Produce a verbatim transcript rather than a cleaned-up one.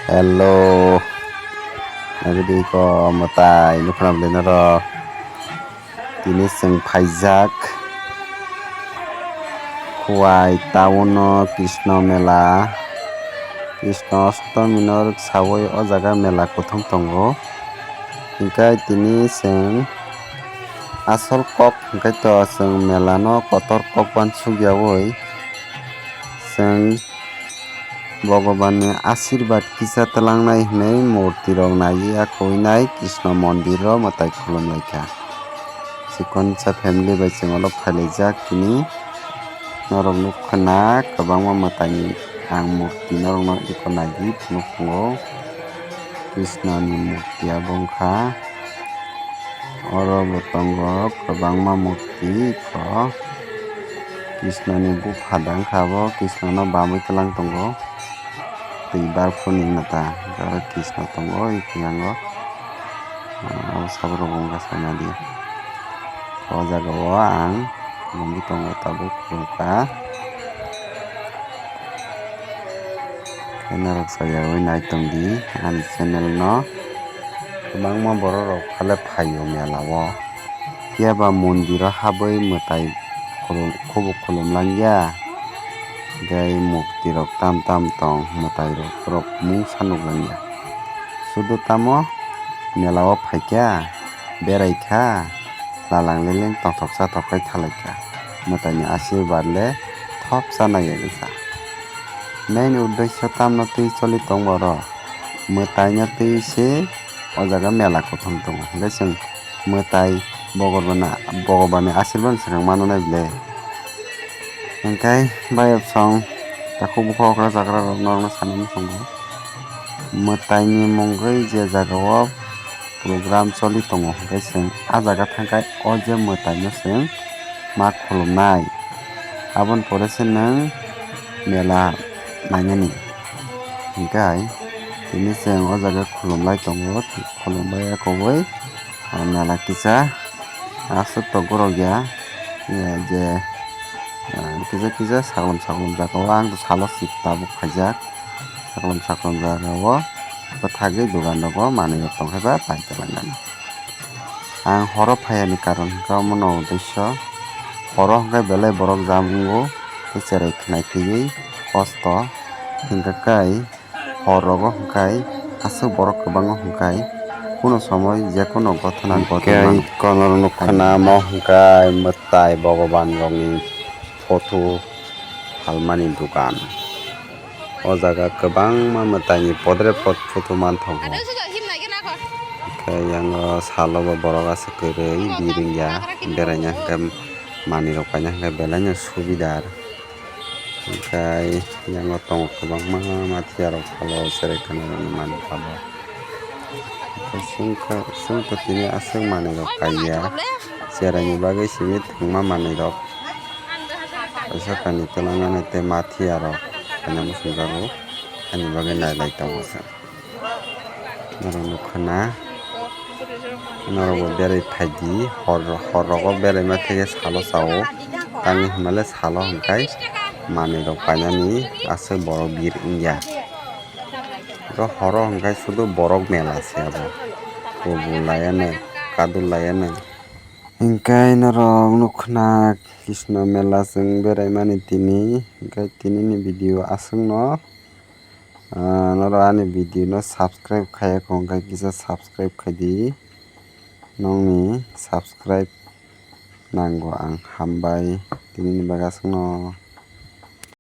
Hello, nabidi ko mwtai nukha na bwlai norok. Tini chwng phaijak Khowai town o Krishna mela, Krishna Ashtomi no sawi o jaga mela kuthum tongo. Hinkhe tini chwng asol kok hinkhe to chwng mela no kotor kok uansukyaui chwng Bhagwan ni asirwad kisa twlangnai hwnwi murti rok naiwi akhoi nai Krishna mondir o mwtai khulum laikha. Chikonsa family bai chwng olo phailaijak tini. Norok nukha na kwbangma mwtai ni ang murti norok no eko naiwi phunuk phungo. Krishna ni murti abo wngkha. Oro bo tongo kwbangma murti eko. Krishna ni bupha da wngkha abo, Krishna no bamwi twlang tongo. Twi barphuru ni mata, oro Krishna tongo, oi phiyang o. Ah, abo sabrok bo wngkha saimadi. O jaga o ang khulumwi tongo, tabuk khulumkha. Khe norok sayaui nai tongdi ani channel no. Kwbangma borok rok phale phaio mela o. Phiya ba mondir o habwi mwtai khulum, khubu khulum langya. Tei mukti rok tam tam tong, mwtai rok, rok mungsa nuk langya. Sudu tamo mela o phaikha, beraikha, lalang leleng tongthok chathok khai thalaikha. Mwtai ni asirwad le thop cha nai ya kisa. Main uddesyo tamno twi choli tong borok. Mwtai no twi se o jaga mela kuthum tongo. Hwnkhe chwng mwtai Bhogobana, Bhogobani asirwad swkang mano nai bwle. Hwnkhe bayapsong takhuk bukhuk okra chakrarok norokno sanwi muchungo. Mwtaini mungwi je jagao program choli tongo, hwnkhe chwng a jaga thangkhe o je mwtaino chwng ma khulumnai. Aboni pore se nwng mela nainani. Hwnkhe hai tini chwng o jaga khulumlai tongo, khulumbai ekogwi mela kisa aswk tok gorok ya, je kisa kisa saklom saklom jagao ang salo sik tabuk phaijak. Saklom saklom jagao bwthagwi dogan rogo manwi rok tongkhe ba pai kwlangkha. Ang horo phaiyani karon hwnkhe omono uddesyo, horo hwnkhe belai borok jam wngo tei cherai khnai twiwi kosto hwnkhe kai hor rogo hwnkhe aswk borok kwbangma hwnkhe kuno somoi jekuno gothona gothok mano. Kono nukha na omo hwnkhe mwtai Bhogoban rokni photo phalmani dogan. O jaga kwbangma mwtaini podre pod photo manthogo. Hwnkhe yango salo bo borok aswk kwrwi biring ya, beraina hwnkhe manwi rok paina hwnkhe belaino subidar. Hwnkhe yango tongo kwbangma mathiya rok salo cherai khwnarokni manwi salo. Hwnkhe chwngkhe, chwngkhe tini aswk manwi rok kaiya, cheraini bagwi simi thwngma manwi rok. Kaisa kainwi twlangnani tei mathiya rok kainwi muchungjago, ani bagwi nailai tongo chwng. Norok nukha na, norok bo berai phaidi, hor, hor rogo beraima theke salo chao, tamni hwnmale salo hwnkhe manwi rok painani aswk borok bir wngya. Oro horo hwnkhe sudu borok mela se abo, kubul laiano, kadul laiano. Hwnkhe norok nukha na Krishna mela chwng beraimani tini, hwnkhe tinini video aswkno. Ah, norok ani video no subscribe khaiya kho hwnkhe kisa subscribe khaidi. Nongni subscribe nango ang, hambai tinini bagwi aswkno.